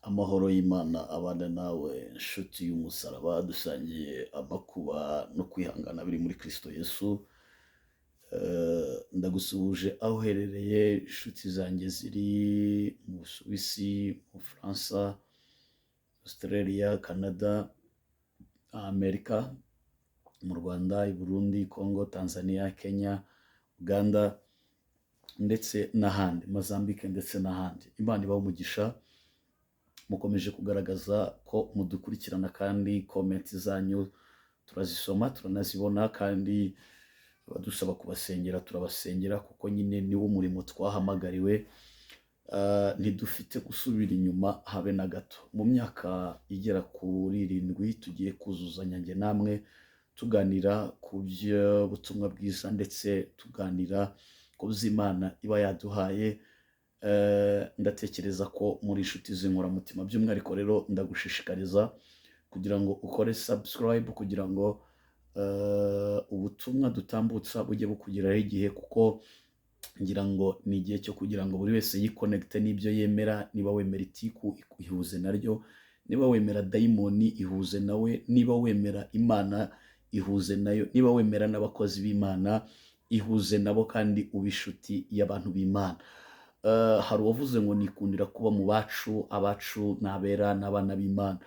Amahoro y'Imana abane nawe nshuti y'umusaraba, dusangiye amakuba no kwihangana biri muri Kristo Yesu. Ndagusuhuje aho uherereye, inshuti zanjye ziri mu Busuwisi, mu Bufaransa, Australia, Canada, Amerika, mu Rwanda, i Burundi, Congo, Tanzania, Kenya, Uganda ndetse n'ahandi, Mozambique ndetse n'ahandi. Imana ibahe umugisha, mukomeje kugaragaza ko mudukurikirana kandi comment zanyu turazisoma, turanazibona, kandi abadusaba kubasengera turabasengera, kuko nyine niwo murimo twahamagariwe. Ntidufite gusubira inyuma habe na gato. Mu myaka igera kuri 7 tugiye kuzuzanya njye namwe, tuganira ku by'ubutumwa bwiza ndetse tuganira ku by'Imana iba yaduhaye. Ndatekereza ko muri inshuti z'inkoramutima. By'umwihariko rero ndagushishikariza kugira ngo ukore subscribe, kugira ngo ubutumwa dutambutsa bujye bukugeraho igihe, kuko ngira ngo ni igihe cyo kugira ngo buri wese yikonegite n'ibyo yemera. Niba wemera itiku, ihuze naryo; niba wemera dayimoni, ihuze nawe; niba wemera Imana, ihuze nayo; niba wemera n'abakozi b'Imana, ihuze nabo, kandi ube inshuti y'abantu b'Imana. Hari uwavuze ngo nikundira kuba mu bacu, abacu ni abera n'abana b'Imana.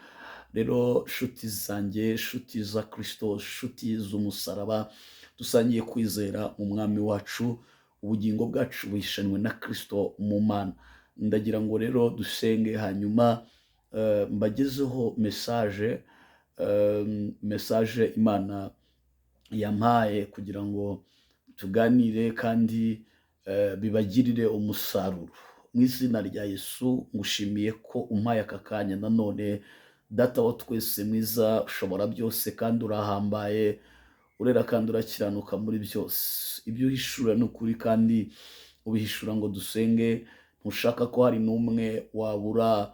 Rero nshuti zanjye, nshuti za Kristo, nshuti z'umusaraba, dusangiye kwizera mu mwami wacu, ubugingo bwacu buhishanwe na Kristo mu Mana. Ndagira ngo rero dusenge, hanyuma mbagezeho message Imana yampaye kugira ngo tuganire kandi bibagirire umusaruro. Mu izina rya Yesu, ngushimiye ko umpaye aka kanya nanone. Data wa twese mwiza, ushobora byose kandi urahambaye, urera kandi urakiranuka muri byose. Ibyo uhishura ni ukuri kandi ubihishura ngo dusenge. Ntushaka ko hari n'umwe wabura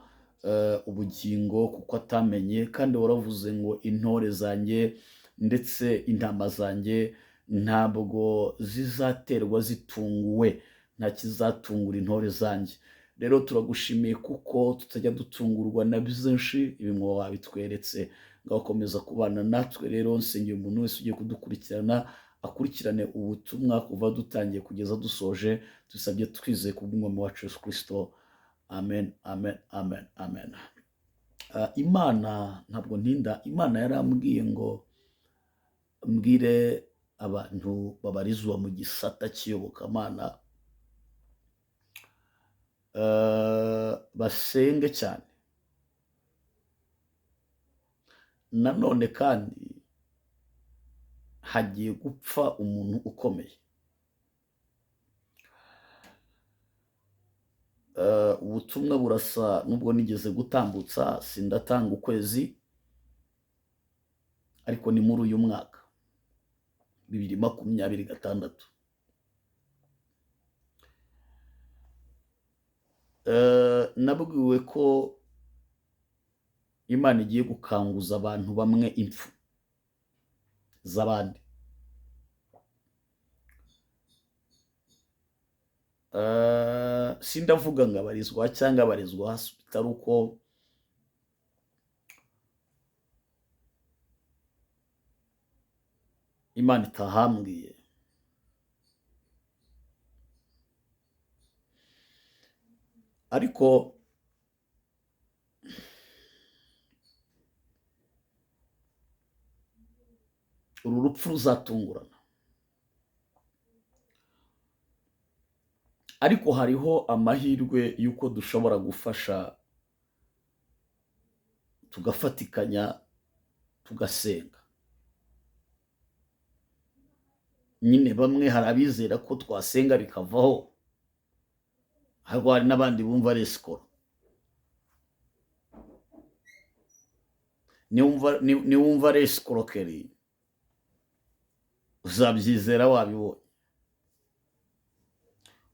ubugingo kuko atamenye, kandi waravuze ngo intore zanjye ndetse intama zanjye ntabwo zizaterwa zitunguwe, nta kizatungura intore zanjye. Rero turagushimiye kuko tutajya dutungurwa na byinshi, ibi ngo wabitweretse. Ngakomeza kubana natwe. Rero nsengera umuntu wese ugiye kudukurikirana, akurikirane ubutumwa kuva dutangiye kugeza dusoje. Dusabye twizeye kubw'umwami wacu Yesu Kristo, amen, amen, amen, amen. Imana ntabwo ntinda, Imana yarambwiye ngo mbwire abantu babarizwa mu gisata cy'iyobokamana basenge cyane. Nanone kandi hagiye gupfa umuntu ukomeye. Ubutumwa burasa nubwo nigeze gutambutsa, sindatanga ukwezi, ariko ni muri uyu mwaka 2026. Nabwiwe ko Imana igiye gukanguza abantu bamwe impfu z'abandi. Sindavuga ngo abarizwa cyangwa abarizwa hasi, bitari uko Imana itahambwiye. Ariko uru rupfu ruzatungurana. Ariko hariho amahirwe y'uko dushobora gufasha, tugafatikanya, tugasenga. Nyine bamwe hari abizera ko twasenga bikavaho, ariko hari n'abandi bumva ari esikoro. Niwumva ari esikorokeri uzabyizera wabibonye.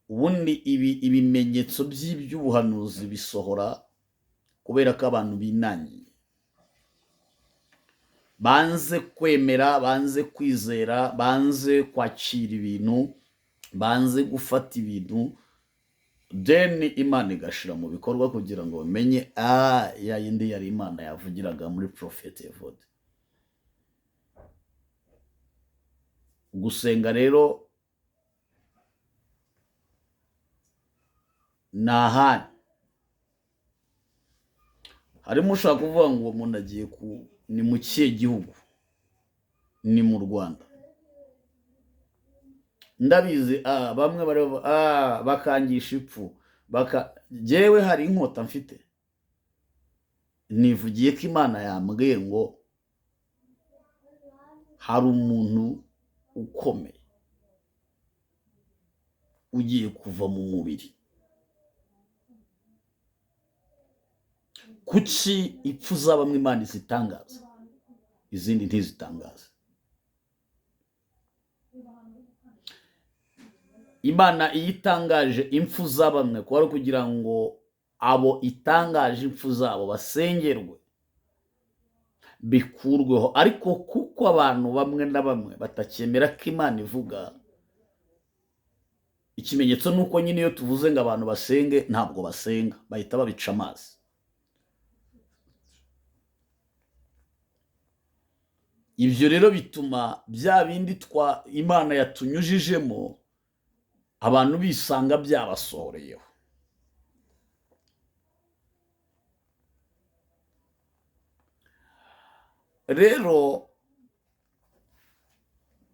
Ubundi ibimenyetso by'iby'ubuhanuzi bisohora kubera ko abantu binangiye, banze kwemera, banze kwizera, banze kwakira ibintu, banze gufata ibintu. Then Imana igashira mu bikorwa kugira ngo bamenye ya yindi yari Imana yavugiraga muri Prophet Evode. Gusenga rero ni ahandi. Harimo ushaka kuvuga ngo umuntu agiye ku ni mu kihe gihugu? Ni mu Rwanda. Ndabizi bamwe bari bakangisha ipfu jewe hari inkota mfite, nivugiye ko Imana yambwiye ngo hari umuntu ukomeye ugiye kuva mu mubiri. Kuki ipfu z'abamwe Imana izitangaza izindi ntizitangaze? Imana iyo itangaje impfu z'abamwe kuba ari kugira ngo abo itangaje impfu zabo basengerwe bikurweho, ariko kuko abantu bamwe na bamwe batakemera ko Imana ivuga, ikimenyetso nuko nyine iyo tuvuze ngo abantu basenge ntabwo basenga, bahita babica amazi. Ibyo rero bituma bya bindi twa Imana yatunyujijemo abantu bisanga byabasohoreyeho. Rero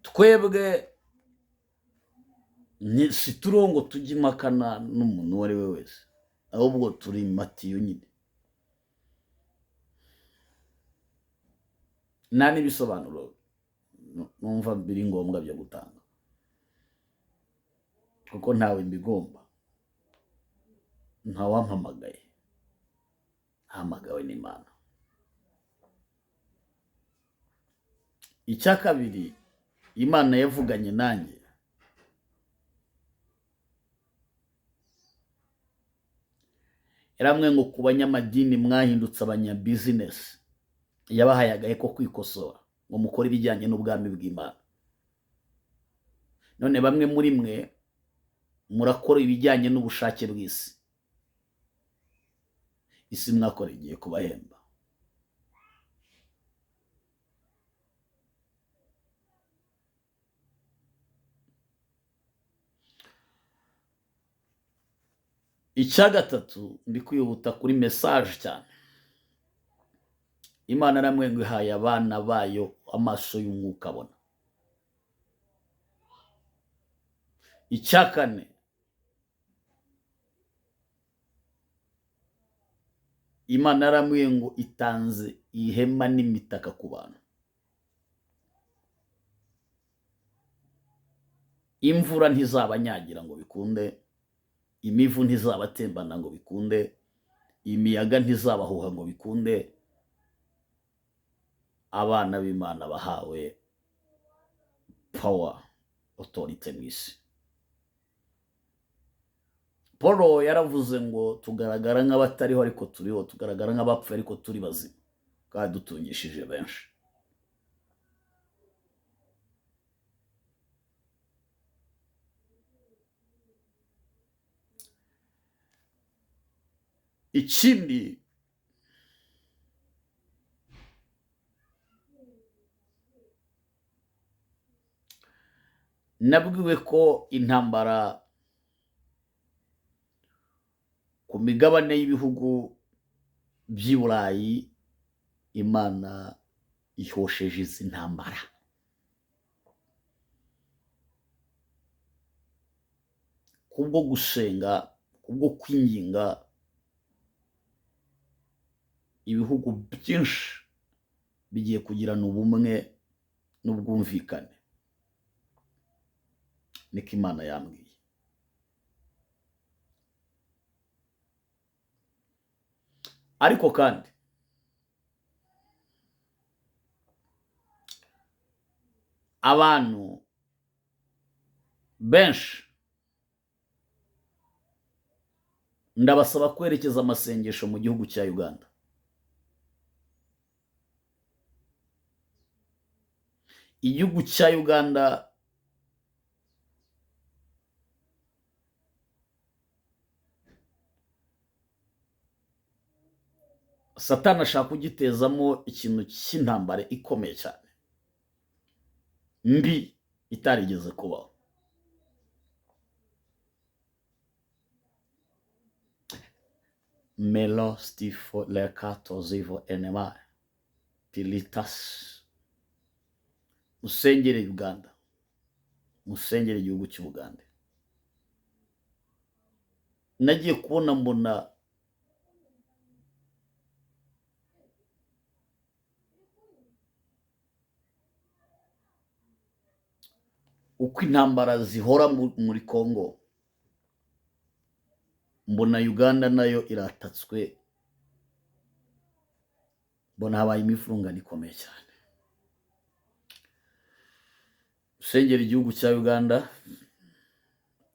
twebwe si turiho ngo tujye impakana n'umuntu uwo ari we wese, ahubwo turi matiyo nyine, nta n'ibisobanuro numva biri ngombwa byo gutanga, kuko ntawe mbigomba, ntawampamagaye, ntahamagawe n'Imana. Icya kabiri, Imana yavuganye nanjye yaramwe ngo ku banyamadini mwahindutse abanyabizinesi, yabahaye agahe ko kwikosora ngo mukore ibijyanye n'ubwami bw'Imana. None bamwe muri mwe murakora ibijyanye n'ubushake bw'isi, isi mwakora igiye kubahemba. Icya gatatu, ndi kwihuta kuri message cyane. Imana namwe ngo ihaye abana bayo amaso y'umwuka abona. Icya kane, Imana yaramwe ngo itanze ihema n'imitaka ku bantu. Imvura ntizabanyagira ngo bikunde, imivu ntizabatembana ngo bikunde, imiyaga ntizabahuha ngo bikunde. Abana b'Imana bahawe power, authority mu isi. Paul yaravuze ngo tugaragara nk'abatariho ariko turiho, tugaragara nk'abapfuye ariko turi bazima, kandi dutungishije benshi. Ikindi, nabwiwe ko intambara ku migabane y'ibihugu by'i Burayi Imana ihosheje izi ntambara. Kubwo gusenga, kubwo kwinginga, ibihugu byinshi bigiye kugirana ubumwe n'ubwumvikane. Niko Imana yambwiye. Ariko kandi abantu benshi ndabasaba kwerekeza amasengesho mu gihugu cya Uganda. Igihugu cya Uganda Satani ashaka kugitezamo ikintu cy'intambara ikomeye cyane mbi itarigeze kubaho. Melo stifo lekato zivo enema pilitas. Musengere Uganda, musengere igihugu cy'Ubugande. Nagiye kubona mbona uko intambara zihora muri Kongo, mbona Uganda nayo iratatswe, mbona habaye imivurungano ikomeye cyane. Dusengere igihugu cya Uganda.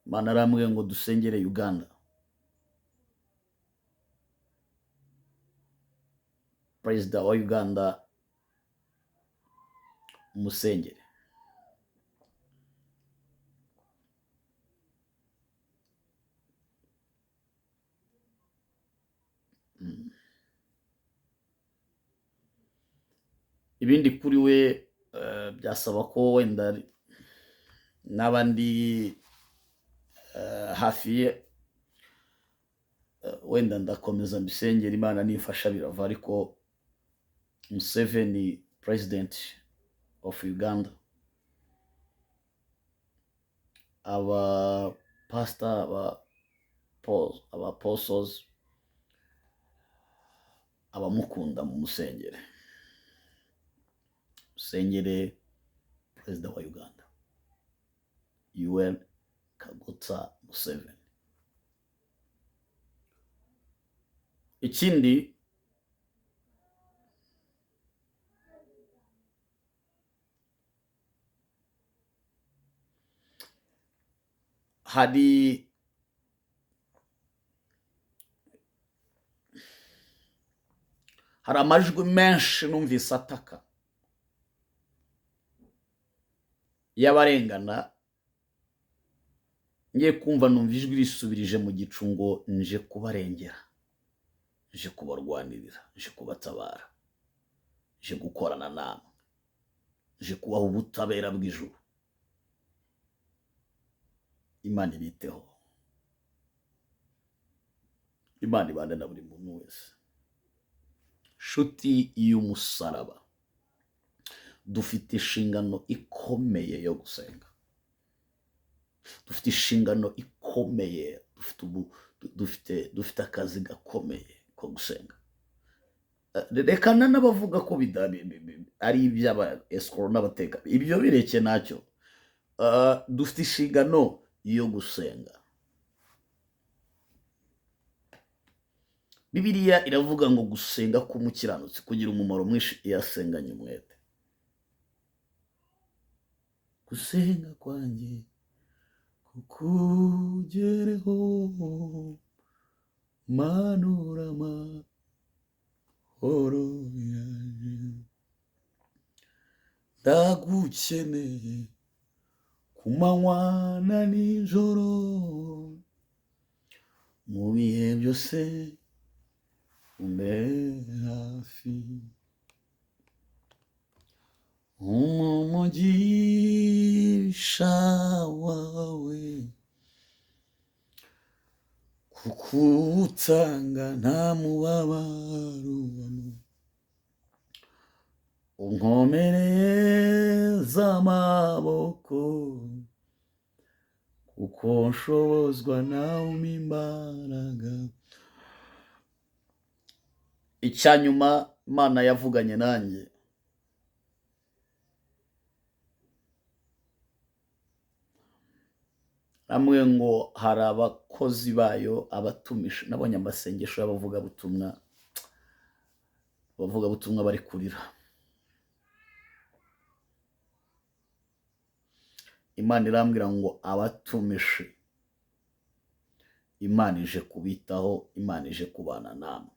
Imana arambwiye ngo dusengere Uganda. Perezida wa Uganda umusengere. Ibindi kuri we byasaba ko wenda n'abandi hafi ye, wenda ndakomeza mbisengera, Imana nifasha birava. Ariko Museveni, president of Uganda, aba pastor, aba apostles, abamukunda mu musengere, musengere perezida wa Uganda Yoweri Kaguta Museveni. Ikindi, hari amajwi menshi numvise ataka y'abarengana. Ngiye kumva numva ijwi risubirije mu gicu ngo nje kubarengera, nje kubarwanirira, nje kubatabara, nje gukorana namwe, nje kubaha ubutabera bw'ijuru. Imana ibiteho, Imana ibane na buri muntu wese. Nshuti y'umusaraba, dufite inshingano ikomeye yo gusenga, dufite inshingano ikomeye, dufite akazi gakomeye ko gusenga. Rekana n'abavuga ko ari iby'aba escrow n'abateka, ibyo bireke nacyo. Dufite inshingano yo gusenga. Bibiliya iravuga ngo gusenga k'umukiranutsi kugira umumaro mwinshi iyo asenganye umwete. Gusenga kwanjye kukugereho, manura amahoro yanjye, ndagukeneye ku manywa na nijoro, mu bihe byose umbe hafi. Umugisha wawe kukuwutanga nta mubabaro ubamo, unkomereze amaboko kuko nshobozwa nawe umpa imbaraga. Icya nyuma Imana yavuganye nanjye, namwe ngo hari abakozi bayo abatumisha. Nabonye amasengesho y'abavugabutumwa, abavugabutumwa bari kurira. Imana irambwira ngo abatumishe, Imana ije kubitaho, Imana ije kubana namwe,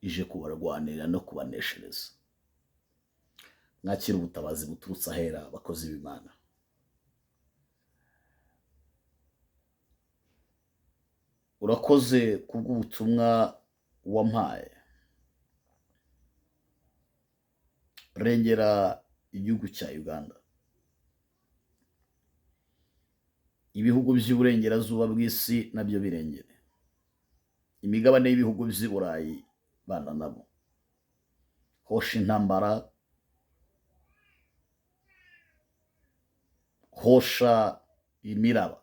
ije kubarwanirira no kubaneshereza. Mwakira ubutabazi buturutse ahera, abakozi b'Imana. Urakoze kubw'ubutumwa wampaye. Rengera igihugu cya Uganda, ibihugu by'iburengerazuba bw'isi nabyo birengere, imigabane y'ibihugu by'i Burayi bana nabo, hosha intambara, hosha imiraba,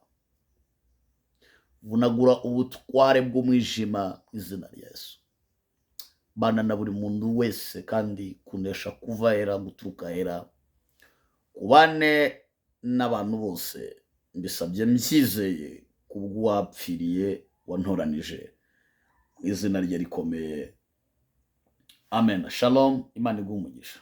vunagura ubutware bw'umwijima mu izina rya Yesu. Bana na buri muntu wese kandi kunesha kuva hera guturuka hera kubane n'abantu bose, mbisabye mbyizeye kubw'uwapfiriye wantoranije mu izina rye rikomeye, amen. Shalom, Imana iguhe umugisha.